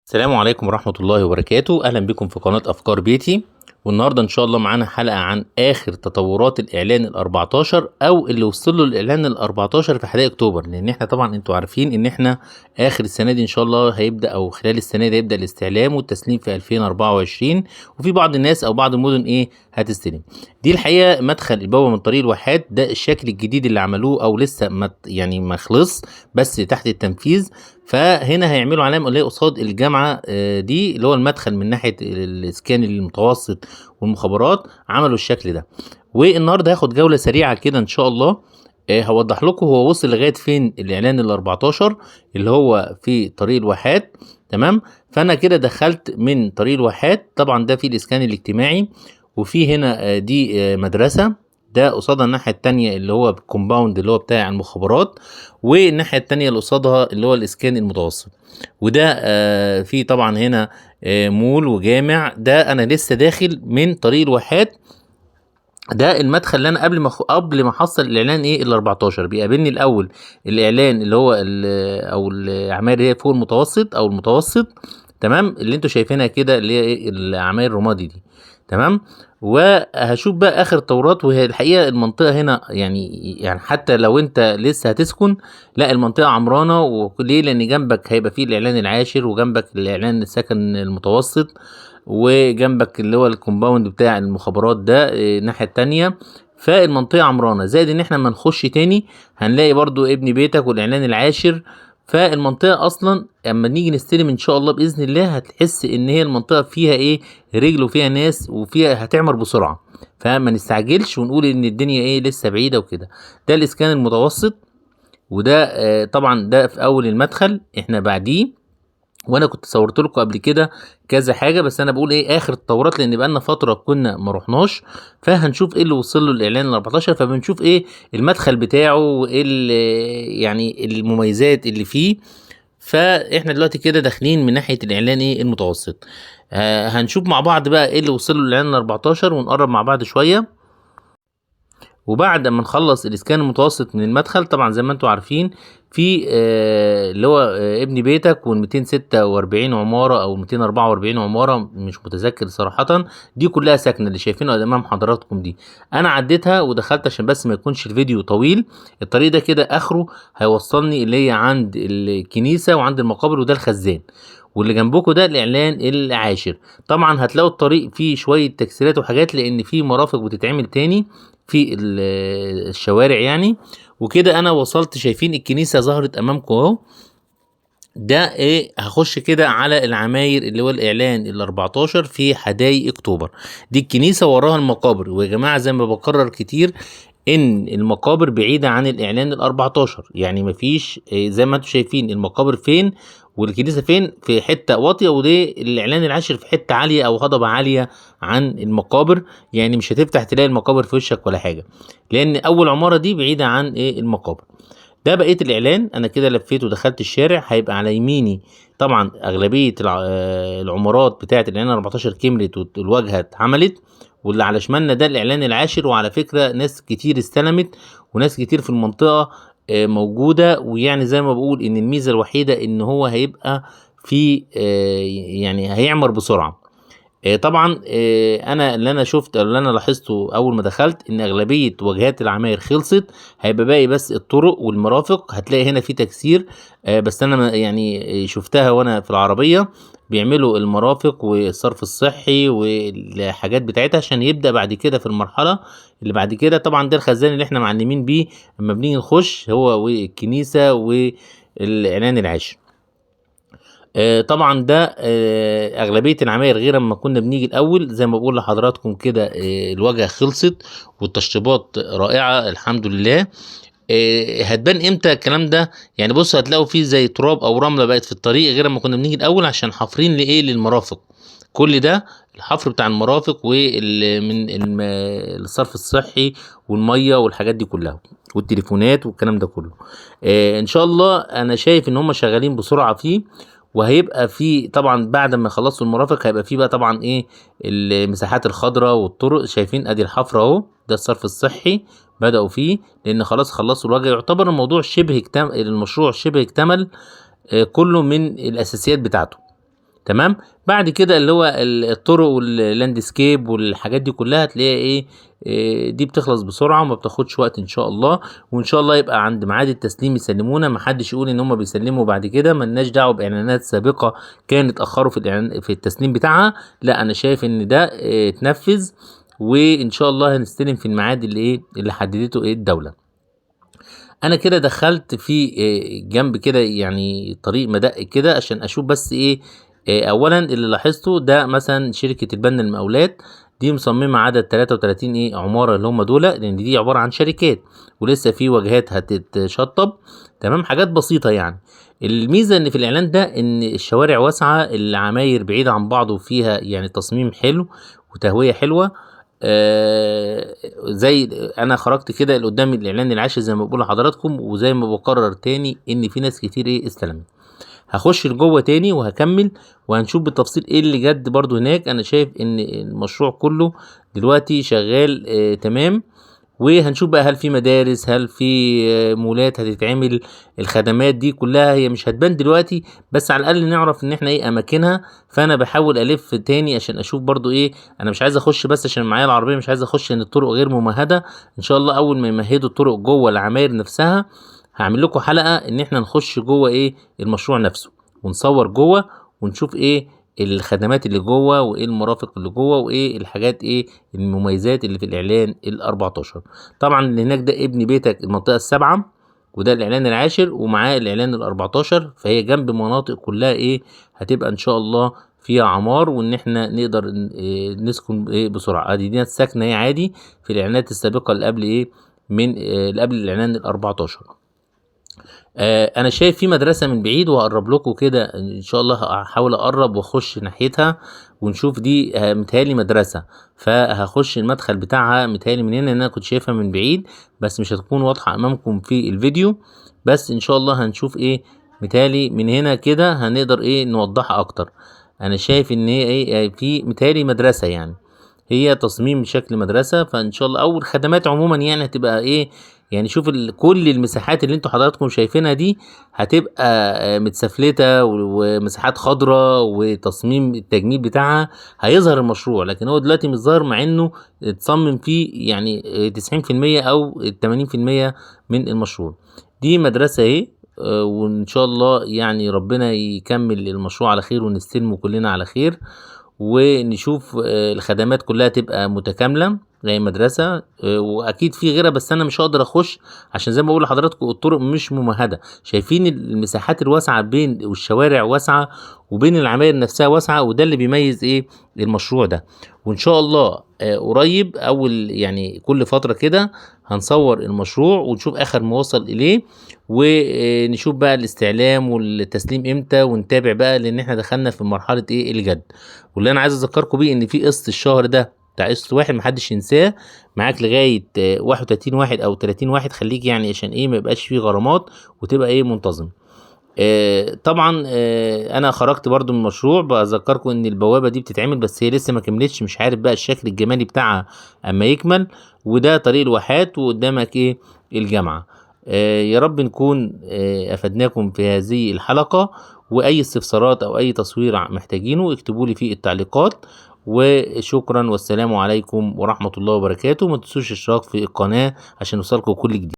السلام عليكم ورحمة الله وبركاته. أهلا بكم في قناة أفكار بيتي. والنهاردة إن شاء الله معانا حلقة عن آخر تطورات الإعلان ال14 أو اللي وصل له الإعلان ال14 في حدائق أكتوبر، لأن إحنا طبعا أنتوا عارفين إن إحنا آخر السنة دي إن شاء الله هيبدأ، أو خلال السنة دي هيبدأ الاستعلام والتسليم في 2024، وفي بعض الناس أو بعض المدن إيه هتستلم. دي الحقيقة مدخل البوابة من طريق الواحات، ده الشكل الجديد اللي عملوه أو لسه ما يعني ما خلص بس تحت التنفيذ. فهنا هيعملوا علامة اللي هي قصاد الجامعة، دي اللي هو المدخل من ناحية الإسكان المتوسط والمخابرات، عملوا الشكل ده. والنهارده هاخد جولة سريعة كده إن شاء الله، هوضح لكم هو وصل لغاية فين الإعلان ال14 اللي هو في طريق الواحات. تمام، فأنا كده دخلت من طريق الواحات، طبعا ده في الإسكان الاجتماعي، وفي هنا دي مدرسة، ده قصادها الناحية التانية اللي هو الكومباوند اللي هو بتاع المخابرات، والناحية التانية اللي قصادها اللي هو الإسكان المتوسط. وده في طبعا هنا مول وجامع. ده أنا لسه داخل من طريق الواحات، ده المدخل اللي أنا قبل ما أحصل الإعلان إيه ال14. بيقابلني الأول الإعلان اللي هو أو الأعمال اللي هي فوق المتوسط أو المتوسط، تمام، اللي أنتوا شايفينها كده اللي هي إيه الأعمال الرمادي دي، تمام. وهشوف بقى اخر التطورات. وهي الحقيقة المنطقة هنا يعني حتى لو انت لسه هتسكن، لا المنطقة عمرانه. وليه؟ لان جنبك هيبقى فيه الاعلان العاشر، وجنبك الاعلان السكن المتوسط، وجنبك اللي هو الكومباوند بتاع المخابرات ده، الناحية التانية. فالمنطقه عمرانه، زائد ان احنا لما نخش تاني هنلاقي برضو ابن بيتك والاعلان العاشر. فالمنطقة اصلا اما نيجي نستلم ان شاء الله باذن الله هتحس ان هي المنطقة فيها ايه رجل، وفيها ناس، وفيها هتعمر بسرعة. فما نستعجلش ونقول ان الدنيا ايه لسه بعيدة وكده. ده الاسكان المتوسط، وده طبعا ده في اول المدخل، احنا بعديه. وانا كنت صورت لكم قبل كده كذا حاجة، بس انا بقول ايه اخر التطورات لان بقالنا فترة كنا ما رحناش. فهنشوف ايه اللي وصل له الاعلان ال14، فبنشوف ايه المدخل بتاعه وايه يعني المميزات اللي فيه. فاحنا دلوقتي كده داخلين من ناحية الاعلان ايه المتوسط. هنشوف مع بعض بقى ايه اللي وصل له الاعلان ال14، ونقرب مع بعض شوية. وبعد ما نخلص الاسكان المتوسط من المدخل، طبعا زي ما انتم عارفين في اللي هو ابن بيتك وال 246 عمارة او 244 عمارة، مش متذكر صراحة، دي كلها ساكنة اللي شايفينها امام حضراتكم دي. انا عديتها ودخلت عشان بس ما يكونش الفيديو طويل. الطريق ده كده اخره هيوصلني اللي هي عند الكنيسة وعند المقابر، وده الخزان، واللي جنبكم ده الاعلان العاشر. طبعا هتلاقوا الطريق فيه شوية تكسيرات وحاجات، لان فيه مرافق بتتعمل تاني في الشوارع يعني وكده. انا وصلت، شايفين الكنيسة ظهرت امامكم اهو. ده ايه، هخش كده على العماير اللي هو الاعلان ال14 في حدائق اكتوبر. دي الكنيسة وراها المقابر. ويا جماعة زي ما بكرر كتير ان المقابر بعيدة عن الاعلان ال14، يعني مفيش زي ما انتم شايفين المقابر فين والكنيسة فين، في حتة واطية، ودي الاعلان العاشر في حتة عالية او هضبة عالية عن المقابر، يعني مش هتفتح تلاقي المقابر في وشك ولا حاجة، لان اول عمارة دي بعيدة عن ايه المقابر. ده بقية الاعلان. انا كده لفيت ودخلت الشارع، هيبقى على يميني طبعا اغلبية العمارات بتاعة الاعلان 14 كملت والواجهة اتعملت، واللي على شمالنا ده الاعلان العاشر. وعلى فكرة ناس كتير استلمت وناس كتير في المنطقة، موجودة. ويعني زي ما بقول ان الميزة الوحيدة ان هو هيبقى في، يعني هيعمر بسرعة. طبعا، انا اللي انا شفت اللي انا لاحظته اول ما دخلت ان اغلبية واجهات العماير خلصت، هيبقى باقي بس الطرق والمرافق. هتلاقي هنا في تكسير، بس انا شفتها وانا في العربية بيعملوا المرافق والصرف الصحي والحاجات بتاعتها عشان يبدأ بعد كده في المرحلة اللي بعد كده. طبعا ده الخزان اللي احنا معلمين بيه اما بنيجي نخش، هو والكنيسة والإعلان العاشر. طبعا ده، أغلبية العماير غير اما كنا بنيجي الأول. زي ما بقول لحضراتكم كده، الواجهة خلصت والتشطيبات رائعة الحمد لله. هتبان امتى الكلام ده؟ هتلاقوا فيه زي تراب او رملة بقت في الطريق غير اما كنا بنيجي الأول، عشان حافرين لإيه؟ للمرافق. كل ده الحفر بتاع المرافق من الصرف الصحي والمية والحاجات دي كلها والتليفونات والكلام ده كله. ان شاء الله انا شايف ان هم شغالين بسرعة فيه، وهيبقى في طبعا بعد ما يخلصوا المرافق هيبقى في بقى طبعا ايه المساحات الخضراء والطرق. شايفين ادي الحفرة اهو، ده الصرف الصحي بدأوا فيه لان خلاص خلصوا الواجهة. يعتبر الموضوع شبه اكتمل، المشروع شبه اكتمل، كله من الاساسيات بتاعته. تمام. بعد كده اللي هو الطرق وال landscape والحاجات دي كلها هتلاقيها ايه، دي بتخلص بسرعة وما بتاخدش وقت ان شاء الله. وان شاء الله يبقى عند ميعاد التسليم يسلمونا، ما حدش يقول ان هم بيسلموا بعد كده، ملناش دعوه باعلانات سابقه كانت اتاخروا في الاعلان في التسليم بتاعها. لا، انا شايف ان ده اتنفذ، وان شاء الله هنستلم في الميعاد اللي ايه اللي حددته ايه الدولة. انا كده دخلت في جنب كده يعني طريق مدق كده عشان اشوف بس ايه. اولا اللي لاحظته ده مثلا شركة البنا المقاولات دي مصممه عدد 33 ايه عمارة اللي هم دول، لان دي عبارة عن شركات ولسه في واجهات هتتشطب. تمام، حاجات بسيطة يعني. الميزة ان في الاعلان ده ان الشوارع واسعة، العماير بعيدة عن بعض، وفيها يعني تصميم حلو وتهويه حلوة. زي انا خرجت كده اللي قدام الاعلان العاشر زي ما بقول لحضراتكم، وزي ما بكرر تاني ان في ناس كتير ايه استلمت. هخش لجوه تاني وهكمل وهنشوف بالتفصيل ايه اللي جد برضو هناك. انا شايف ان المشروع كله دلوقتي شغال تمام، وهنشوف بقى هل في مدارس، هل في مولات هتتعمل. الخدمات دي كلها هي مش هتبان دلوقتي، بس على الاقل نعرف ان احنا ايه اماكنها. فانا بحاول الف تاني عشان اشوف برضو ايه، انا مش عايز اخش بس عشان معايا العربية، مش عايز اخش ان الطرق غير ممهدة. ان شاء الله اول ما يمهدوا الطرق جوه العماير نفسها هعمل لكم حلقة ان احنا نخش جوه ايه المشروع نفسه، ونصور جوه ونشوف ايه الخدمات اللي جوه، وايه المرافق اللي جوه، وايه الحاجات ايه المميزات اللي في الاعلان ال14. طبعا اللي هناك ده ابن بيتك المنطقة السابعة، وده الاعلان العاشر، ومعاه الاعلان ال14، فهي جنب مناطق كلها ايه هتبقى ان شاء الله فيها عمار، وان احنا نقدر نسكن ايه بسرعة. ادي دي ناس ساكنة ايه عادي في الاعلانات السابقة اللي قبل ايه من اللي قبل الاعلان ال14. انا شايف في مدرسه من بعيد، وهقرب لكم كده ان شاء الله، هحاول اقرب واخش ناحيتها ونشوف. دي متهيألي مدرسه، فهخش المدخل بتاعها متهيألي من هنا، لان انا كنت شايفها من بعيد بس مش هتكون واضحة امامكم في الفيديو، بس ان شاء الله هنشوف ايه متهيألي من هنا كده هنقدر ايه نوضحها اكتر. انا شايف ان هي ايه في متهيألي مدرسه، يعني هي تصميم شكل مدرسه، فان شاء الله او الخدمات عموما يعني هتبقى ايه يعني. شوف كل المساحات اللي انتوا حضراتكم شايفينها دي هتبقى متسفلته ومساحات خضراء، وتصميم التجميل بتاعها هيظهر المشروع، لكن هو دلوقتي مش ظاهر مع انه اتصمم فيه يعني 90% او 80% من المشروع. دي مدرسه اهي، وان شاء الله يعني ربنا يكمل المشروع على خير ونستلمه كلنا على خير، ونشوف الخدمات كلها تبقى متكاملة زي مدرسه، واكيد في غيرها بس انا مش هقدر اخش عشان زي ما بقول لحضراتكم الطرق مش ممهده. شايفين المساحات الواسعة بين والشوارع واسعة وبين العماير نفسها واسعة، وده اللي بيميز ايه المشروع ده. وان شاء الله قريب اول يعني كل فترة كده هنصور المشروع ونشوف اخر ما وصل اليه، ونشوف بقى الاستعلام والتسليم امتى، ونتابع بقى لان احنا دخلنا في مرحلة ايه الجد. واللي انا عايز اذكركم بيه ان في قسط الشهر ده بتاع قسط واحد محدش ينساه، معاك لغاية 31/1 او 30/1، خليك يعني عشان ايه ما يبقاش فيه غرامات وتبقى ايه منتظم. طبعا انا خرجت برضو من المشروع، بذكركم ان البوابة دي بتتعمل بس هي لسه ما كملتش، مش عارف بقى الشكل الجمالي بتاعها اما يكمل. وده طريق الواحات وقدامك ايه الجامعة. يا رب نكون افدناكم في هذه الحلقة، واي استفسارات او اي تصوير محتاجينه اكتبوا لي في التعليقات. وشكرا والسلام عليكم ورحمة الله وبركاته. ما تنسوش الاشتراك في القناة عشان يوصلكم كل جديد.